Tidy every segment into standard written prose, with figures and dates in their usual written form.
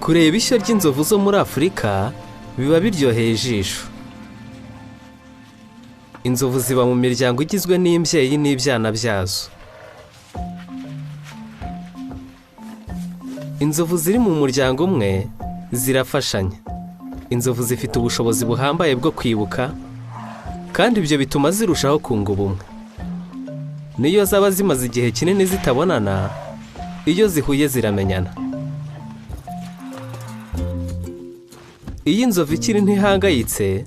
Kureba ishyo ry'inzovu zo muri Afurika biba biryoheye ijisho. Inzovu ziba mu miryango igizwe n'imbyeyi n'ibyana byazo. Inzovu ziri mu muryango umwe zirafashanya. Inzovu zifite ubushobozi buhambaye bwo kwibuka, kandi ibyo bituma zirushaho kunga ubumwe. Niyo zaba zimaze igihe kinini zitabonana, iyo zihuye ziramenyana. Iyo inzovu ikiri ntihangayitse,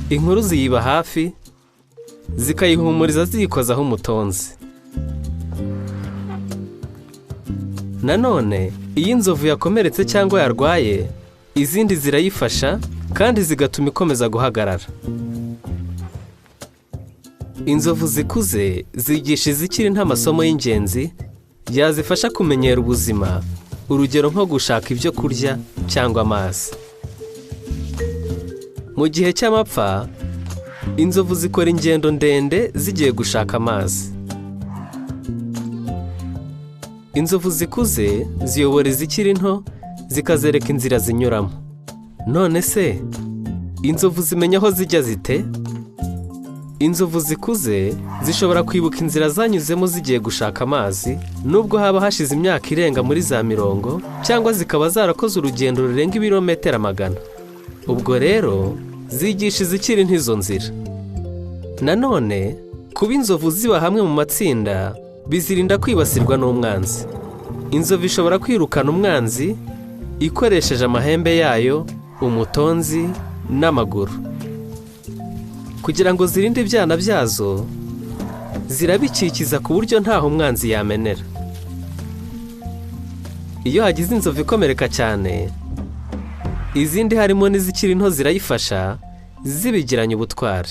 inkuru ziyiba hafi, zikayihumuriza ziyikozaho umutonzi. Nanone iyo inzovu yakomeretse cyangwa yarwaye, izindi zirayifasha kandi zigatuma ikomeza guhagarara. Inzovu zikuze zigisha izikiri nto amasomo y'ingenzi yazifasha kumenyera ubuzima, urugero nko gushaka ibyo kurya cyangwa amazi. Mu gihe cy'amapfa, inzovu zikora ingendo ndende zigiye gushaka amazi. Inzovu zikuze ziyobora izikiri nto zikazereka inzira zinyuramo. None se inzovu zimenya aho zijya zite? Inzovu zikuze zishobora kwibuka inzira zanyuzemo zigiye gushaka amazi, nubwo haba hashize imyaka irenga muri za mirongo, cyangwa zikaba zarakoze urugendo rurenga ibirometero 100. Ubwo rero zigisha izikiri nto izo nzira. Nanone kuba inzovu ziba hamwe mu matsinda bizirinda kwibasirwa n'umwanzi. Inzovu ishobora kwirukana umwanzi ikoresheje amahembe yayo, umutonzi n'amaguru. Kugira ngo zirinde ibyana byazo, zirabikikiza ku buryo ntaho umwanzi yamenera. Iyo hagize inzovu ikomereka cyane, izindi harimo n'izikiri nto zirayifasha zibigiranye ubutwari.